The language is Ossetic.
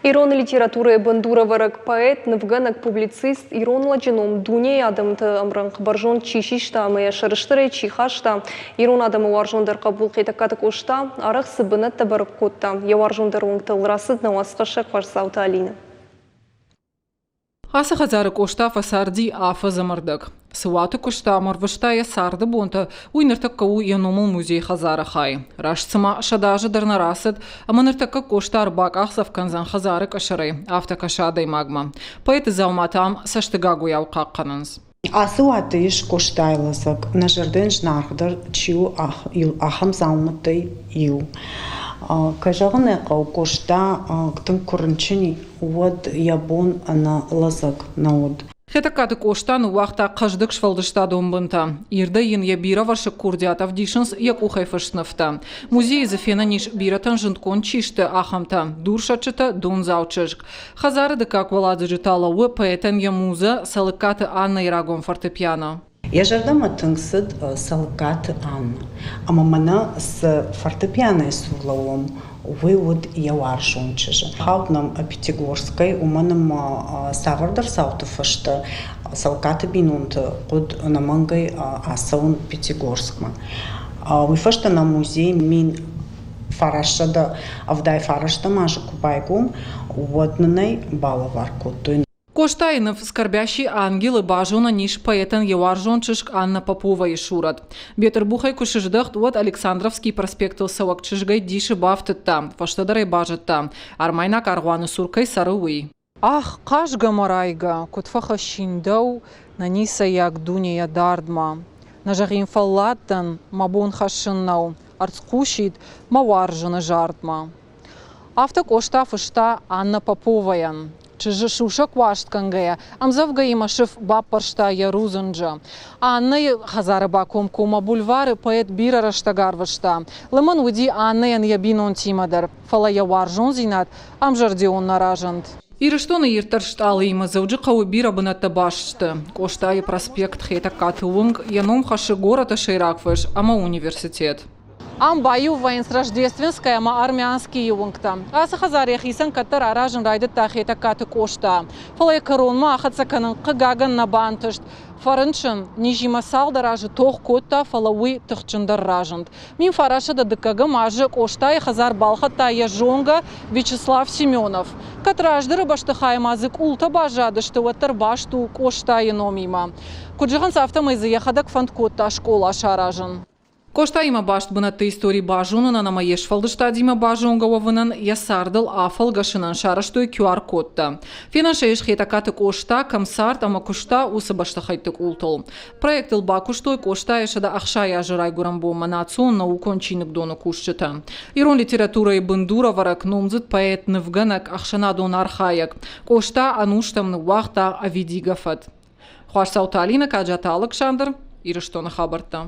Ирон литературӕйы бындурӕвӕрӕг поэт, нывгӕнӕг, публицист, ирон лӕджы ном дунейы адӕмты ӕмрӕнхъ бӕрзонд чи систа ӕмӕ йӕ сӕрыстырӕй чи хаста, ирон адӕмы уарзондӕр хъӕбул Хетӕгкаты Къоста арӕх цы бынӕттӕ бӕрӕг кодта, йӕ уарзондӕр уынгтыл рацыд нӕ уацхӕссӕг Хъуарцауты Алинӕ. Ацы хӕдзары Къоста фӕцарди афӕдз ӕмӕ рдӕг. Цы уаты куыста ӕмӕ ӕрвыста йӕ царды бонтӕ, уый ныртӕккӕ у йӕ номыл музейы хӕдзары хай. Раст цыма 100 азы дӕр нӕ рацыд, ӕмӕ ныртӕккӕ Къоста ӕрбакъахдзӕф кӕндзӕн хӕдзары къӕсӕрӕй, афтӕ кӕсы адӕймагмӕ. Поэты дзауматӕ ам цӕстыгагуыйау хъахъхъӕнынц. Ацы уаты ис Къостайы лӕдзӕг, нӕ зӕрдӕйӕн зынаргъдӕр чи у, ахӕм дзаумӕттӕй иу. Кӕй зӕгъын ӕй хъӕуы, Къоста тынг куы рынчын и, уӕд йӕ бон ӕнӕ лӕдзӕг нӕ уыд. Хетӕгкаты Къоста ныууагъта хъӕздыг сфӕлдыстадон бынтӕ. Ирдӕй йын йӕ бирӕвӕрсыг курдиат ӕвдисынц йӕ къухӕй фыст нывтӕ. Музейы дзы фенӕн ис бирӕтӕн зындгонд чи сты, ахӕмтӕ: дурсӕтджытӕ, дондзау чызг. Хӕдзары дыккаг уӕладзыджы та лӕууы поэтӕн йӕ музӕ Цӕлыккаты Аннӕйы рагон фортепиано. Йӕ зӕрдӕмӕ тынг цыд Цӕлыккаты Аннӕ. Ӕмӕ мӕнӕ цы фортепианойы цур лӕууӕм, уый уыд йӕ уарзон чызджы. Хауд нӕм Пятигорскӕй, уымӕн ӕмӕ цавӕрдӕр цауты фӕстӕ Цӕлыккаты бинонты хъуыд ӕнӕмӕнгӕй ацӕуын Пятигорскмӕ. Уый фӕстӕ нӕ музей 1979 азы куы байгом, уӕд нын ӕй балӕвар кодтой. Къостайы ныв «Скорбящий ангел»-ы базонӕн ис поэтӕн йӕ уарзон чызг Анна Поповайы сурӕт. Бетъырбухӕй куы сыздӕхт, уӕд Александровский проспектыл цӕуӕг чызгӕй дисы бафтыдта, фӕстӕдӕр ӕй базыдта, армайнаг аргъуаны цур кӕй цӕры, уый. Ах, хъазгӕ мӕ райгӕ, куыд фӕхӕссин дӕу нӕ ницӕйаг дунейӕ дардмӕ. Нӕ зӕгъин фӕллад дӕн, мӕ бон хӕссын нӕу, ӕрцхъусид мӕ уарзыны зардмӕ. Афтӕ Къоста фыста Анна Поповайӕн. Чызджы сусӕг уарзт кӕнгӕйӕ, ӕмдзӕвгӕимӕ сыф баппӕрста йӕ рудзынджы. Аннӕйы хӕдзары бакомкоммӕ бульвары поэт бирӕ рӕстӕг арвыста. Лымӕн уыди Аннӕйӕн йӕ бинонтимӕ дӕр, фӕлӕ йӕ уарзондзинад ӕмзӕрдион нӕ разынд. Ирыстоны ирддӕр стъалыимӕ Дзӕуджыхъӕуы бирӕ бынӕттӕ баст сты. Къостайы проспект, Хетӕгкаты уынг, йӕ ном хӕссы горӕты сӕйраг фӕз ӕмӕ университет. Ам баиу вӕййынц Рождественская ӕмӕ Армянскийы уынгтӕ. Ацы хӕдзар йӕхицӕн кӕддӕр аразын райдыдта Хетӕгкаты Къоста. Фӕлӕ йӕ кӕронмӕ ахӕццӕ кӕнын, хъыгагӕн, нӕ бантыст. Фӕрынчын, низимӕ цалдӕр азы тох кодта, фӕлӕ уый тыхджындӕр разынд. 1902 азы Къостайы хӕдзар балхӕдта йӕ зонгӕ Вячеслав Семенов. Кӕд раздӕры бӕстыхаймӕ дзы къултӕ баззадысты, уӕддӕр баст у Къостайы номимӕ. Куыд зӕгъынц, афтӕмӕй дзы йӕхӕдӕг фӕнд кодта скъола саразын. Къостаимӕ баст бынӕтты истори базонынӕн ӕмӕ йе сфӕлдыстадимӕ базонгӕ уӕвынӕн, йӕ цардыл афӕлгӕсынӕн сарӕзтой QR-кодтӕ. Фенӕн сӕ ис Хетӕгкаты Къоста кӕм цард ӕмӕ куыста, уыцы бӕстыхӕйтты къултыл. Проектыл бакуыстой Къостайы 160 азы райгуырӕн бонмӕ национ наукон чиныгдоны кусджытӕ. Ирон литературӕйы бындурӕвӕрӕг, номдзыд поэт, нывгӕнӕг, ӕхсӕнадон архайӕг. Къоста ӕнустӕм ныууагъта ӕвидигӕ фӕд. Хуасцауты Алинӕ, Каджаты Алыксандр, Ирыстоны хабӕрттӕ.